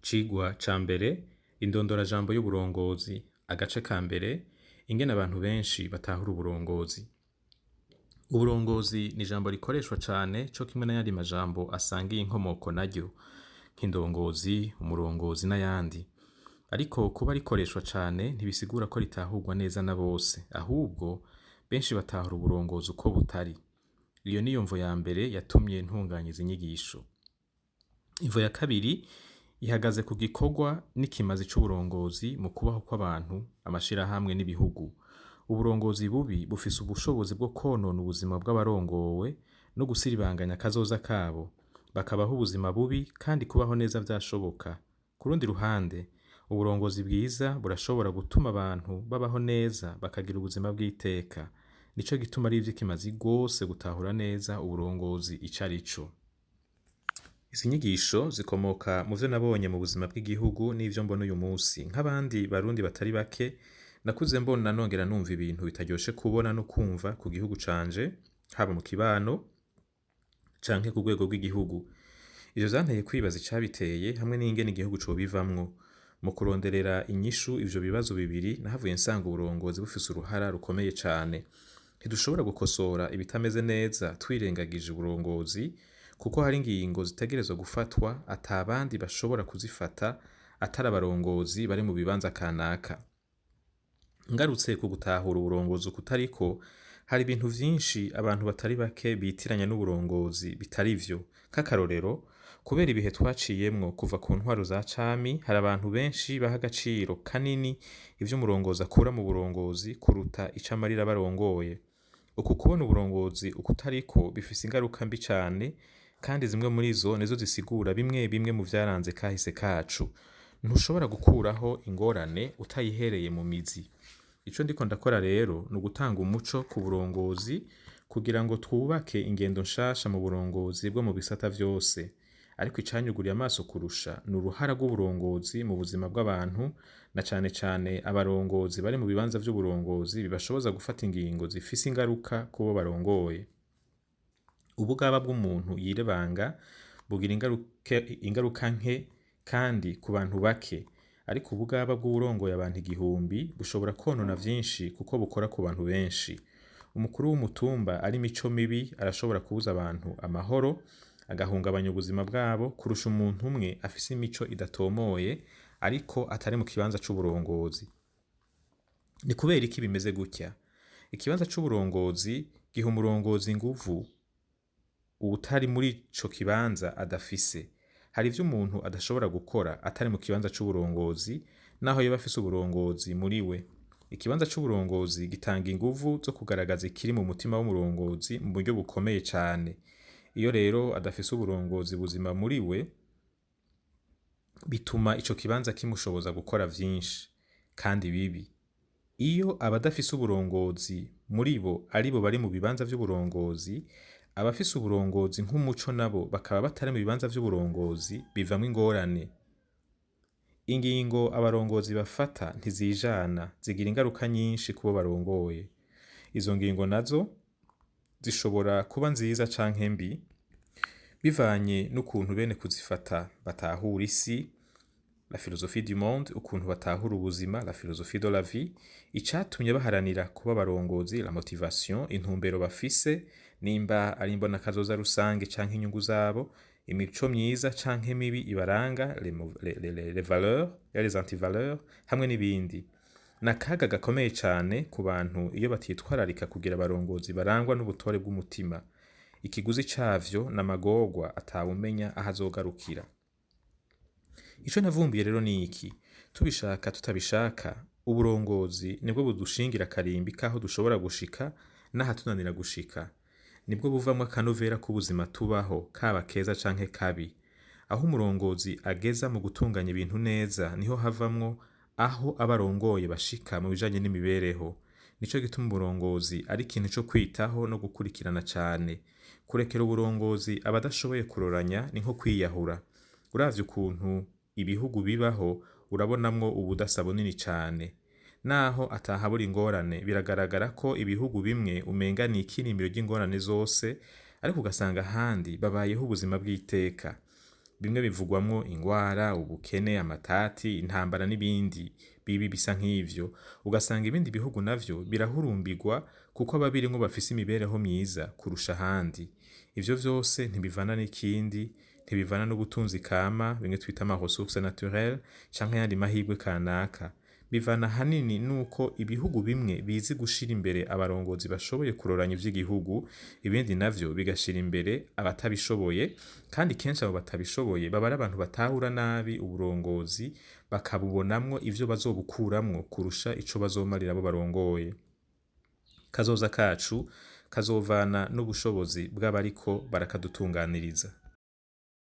Icigwa ca mbere, indondorajambo y'uburongozi. Agace ka mbere, ingene abantu benshi batahura uburongozi. Uburongozi ni ijambo rikoreshwa cane co kimwe n'ayandi majambo asangiye inkomoko naryo, nk'indongozi, umurongozi n'ayandi. Ariko kuba rikoreshwa cane ntibisigura ko ritahurwa neza na bose, ahubwo benshi batahura uburongozi uko butari. Iyo niyo mvo ya mbere yatumye ntunganya izi nyigisho. Imvo ya kabiri ihagaze ku gikorwa n'ikimazi c'uburongozi mu kubaho kw'abantu, amashirahamwe n'ibihugu. Uburongozi bubi bufise ubushobozi bwo kwonona ubuzima bw'abarongowe no gusiribanganya akazoza kabo, bakabaho ubuzima bubi kandi kubaho neza vyashoboka. Ku rundi ruhande, uburongozi bwiza burashobora gutuma abantu babaho neza bakagira ubuzima bw'iteka. Nico gituma ari ivy'ikimazi gose gutahura neza uburongozi ico arico. Izi nyigisho zikomoka mu vyo nabonye mu buzima bw'igihugu n'ivyo mbona uyu musi. Nk'abandi Barundi batari bake, nakuze mbona nongera numva ibintu bitaryoshe kubona no kumva ku gihugu canje, haba mu kibano canke ku rwego rw'igihugu. Ivyo vyanteye kwibaza icabiteye hamwe n'ingene igihugu cobivamwo. Mu kuronderera inyishu ivyo bibazo bibiri, nahavuye nsanga uburongozi bufise uruhara rukomeye cane. Ntidushobora gukosora ibitameze neza twirengagije uburongozi, kuko hari ingingo zitegerezwa gufatwa ata bandi bashobora kuzifata atari abarongozi bari mu bibanza kanaka. Ngarutse ku gutahura uburongozi ukutariko, hari ibintu vyinshi abantu batari bake bitiranya n'uburongozi bitari vyo. Nk'akarorero, kubera ibihe twaciyemwo kuva ku ntwaro za cami, hari abantu benshi baha agaciro kanini ivyo umurongozi akura mu burongozi kuruta ico amarira abarongoye. Uku kubona uburongozi ukutariko bifise ingaruka mbi cane, kandi zimwe muri zo nizo zisigura bimwe bimwe mu vyaranze kahise kacu. Ntushobora gukuraho ingorane utayihereye mu mizi. Ico ndiko ndakora rero ni ugutanga umuco ku burongozi kugira ngo twubake ingendo nshasha mu burongozi bwo mu bisata vyose. Ariko icanyuguriye amaso kurusha ni uruhara rw'uburongozi mu buzima bw'abantu, na cane cane abarongozi bari mu bibanza vy'uburongozi bibashoboza gufata ingingo zifise ingaruka kubo barongoye. Ubugaba bw'umuntu yirebanga bugira ingaruka nke kandi ku bantu bake, ariko ubugaba bw'uwurongoye abantu 1000 bushobora kwonona vyinshi kuko bukora ku bantu benshi. Umukuru w'umutumba ari imico mibi arashobora kubuza abantu amahoro, agahungabanya ubuzima bwabo kurusha umuntu umwe afise imico idatomoye ariko atari mu kibanza c'uburongozi. Ni kubera iki bimeze gutya? Ikibanza c'uburongozi giha umurongozi inguvu uwutari muri ico kibanza adafise. Hari ivyo umuntu adashobora gukora atari mu kibanza c'uburongozi, naho yoba afise uburongozi muri we. Ikibanza c'uburongozi gitanga inguvu zo kugaragaza ikiri mu mutima w'umurongozi mu buryo bukomeye cane. Iyo rero adafise uburongozi buzima muri we, bituma ico kibanza kimushoboza gukora vyinshi kandi bibi. Iyo abadafise uburongozi muri bo aribo bari mu bibanza vy'uburongozi, abafise uburongozi nk'umuco nabo bakaba batari mu bibanza vy'uburongozi, bivamwo ingorane. Ingingo abarongozi bafata ntizijana, zigira ingaruka nyinshi kubo barongoye. Izo ngingo nazo zishobora kuba nziza canke mbi, bivanye n'ukuntu bene kuzifata batahura isi, la philosophie du monde, ukuntu batahura ubuzima, la philosophie de la vie, icatumye baharanira kuba abarongozi, la motivation, intumbero bafise, nimba ari imbonakazoza rusange canke inyungu zabo, imico myiza canke mibi ibaranga, les valeurs et les antivaleurs, hamwe n'ibindi. Ni akaga gakomeye cane ku bantu iyo batitwararika kugira abarongozi barangwa n'ubutore bw'umutima. Ikiguzi cavyo n'amagorwa atawumenya aho azogarukira. Ico navumbuye rero ni iki: tubishaka tutabishaka, uburongozi nibwo budushingira akarimbi k'aho dushobora gushika n'ahatunanira gushika. Nibwo buvamwo akanovera k'ubuzima tubaho, kaba keza canke kabi. Aho umurongozi ageza mu gutunganya ibintu neza, niho havamwo aho abarongoye bashika mu bijanye n'imibereho. Nico gituma uburongozi ari ikintu co kwitaho no gukurikirana cane. Kurekera uburongozi abadashoboye kuroranya ni nko kwiyahura. Uravye ukuntu ibihugu bibaho, urabonamwo ubudasa bunini cane. Naho atahabura ingorane, biragaragara ko ibihugu bimwe umenga ni ikirimiro ry'ingorane zose, ariko ugasanga ahandi babayeho ubuzima bw'iteka. Bimwe bivugwamwo ingwara, ubukene, amatati, intambara n'ibindi bibi bisa nk'ivyo. Ugasanga ibindi bihugu navyo birahurumbirwa kuko ababirimwo bafise imibereho myiza kurusha ahandi. Ivyo vyose ntibivana n'ikindi, ntibivana n'ubutunzi kama, bimwe twita ama ressources naturelles, canke ayandi mahirwe kanaka. Bivana ahanini nuko ibihugu bimwe bizi gushira imbere abarongozi bashoboye kuroranya ivy'igihugu, ibindi navyo bigashira imbere abatabishoboye, kandi kenshi abo batabishoboye baba ari abantu batahura nabi uburongozi, bakabubonamwo ivyo bazobukuramwo kurusha ico bazomarira abo barongoye. Kazoza kacu kazovana n'ubushobozi bw'abariko barakadutunganiriza.